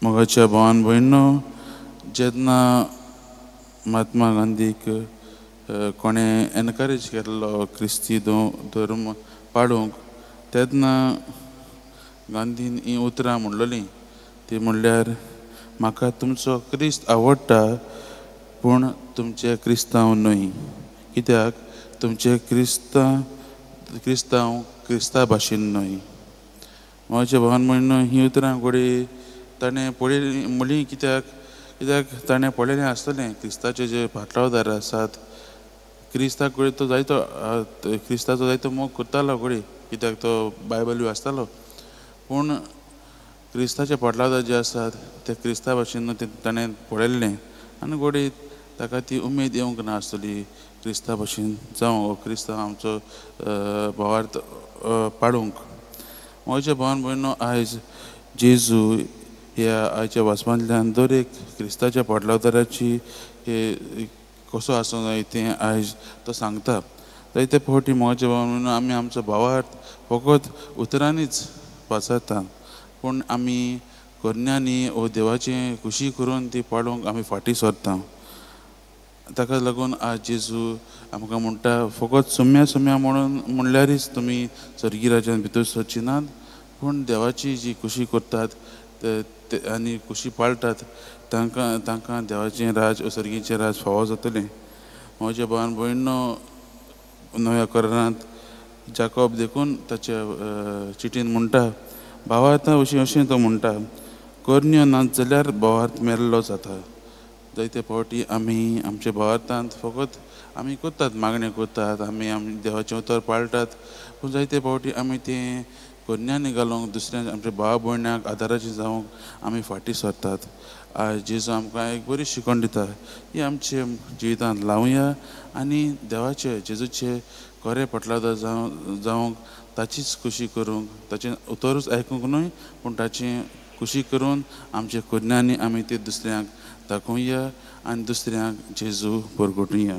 मोगाच्या भावान भयणो, जेन्ना महात्मा गांधीक कोणें एनकरेज केल्लो क्रिस्ती धर्म पाडूंक, तेन्ना गांधीन हीं उतरां म्हणलोलीं. ती म्हणल्यार, म्हाका तुमचो क्रिस्त आवडटा पूण तुमचें क्रिस्तांव न्हय, कित्याक तुमचें क्रिस्तांव क्रिस्ता भाशेन न्हय. म्हज्या भावान म्हणून हीं उतरां घोडये ताणें पळयलीं म्हणली, कित्याक कित्याक ताणें पळयलें आसतलें क्रिस्ताचे जे फाटलावदार आसात, क्रिस्ताक घडये तो जायतो क्रिस्ताचो जायतो मोग करतालो घडये, कित्याक तो बायबल बी वाचतालो, पूण क्रिस्ताचे फाटलावदार जे आसात ते क्रिस्ता भाशेन ते ताणें पळयल्लें आनी घडये ताका ती उमेद येवंक ना आसतली क्रिस्ता भाशेन जावं हो क्रिस्तांव आमचो भावार्थ पाडूंक. म्हज्या भावान भयणो, आयज जेजू ह्या आयच्या वाचपांतल्यान दर एक क्रिस्ताच्या पाटलावदाराची कसो आसूंक जाय तें आयज तो सांगता. जायते फावटी म्हज्या भावान भयणो आमी आमचो भावार्थ फकत उतरांनीच पाचारता, पूण आमी करण्यांनी वो देवाचें खुशी करून ती पाडूंक आमी फाटीं सरता. ताका लागून आज जेजू आमकां म्हणटा, फकत सोम्या सोम्या म्हणून म्हणल्यारीच तुमी स्वर्गी राज्यांत भितर सरची नात, पूण देवाची जी खुशी करतात ते आनी खुशी पाळटात तांकां तांकां देवाचें राज सर्गीचें राज फावो जातलें. म्हज्या भावान भयणो, नव्या करारांत जाकोब देखून ताच्या चिटीन म्हणटा, भावार्था अशें अशें तो म्हणटा, करण्यो नात जाल्यार भावार्थ मेल्लो जाता. जायते फावटी आमी आमच्या भावार्थांत फकत आमी करतात, मागणें करतात, आमी आमी देवाचें उतर पाळटात, पूण जायते फावटी आमी तें करण्यांनी घालूंक दुसऱ्या आमच्या भाव भयणाक आदाराचें जावंक आमी फाटीं सरतात. आयज जेजू आमकां एक बरी शिकवण दिता, ही आमच्या जिवितांत लावया आनी देवाचे जेजूचे खरें पटलादार जावंक ताचीच खुशी करूंक, ताचें उतरूच आयकूंक न्हय पूण ताचें खुशी करून आमच्या करण्यांनी आमी ते दुसऱ्यांक दाखोवया आनी दुसऱ्यांक जेजू परगटुया.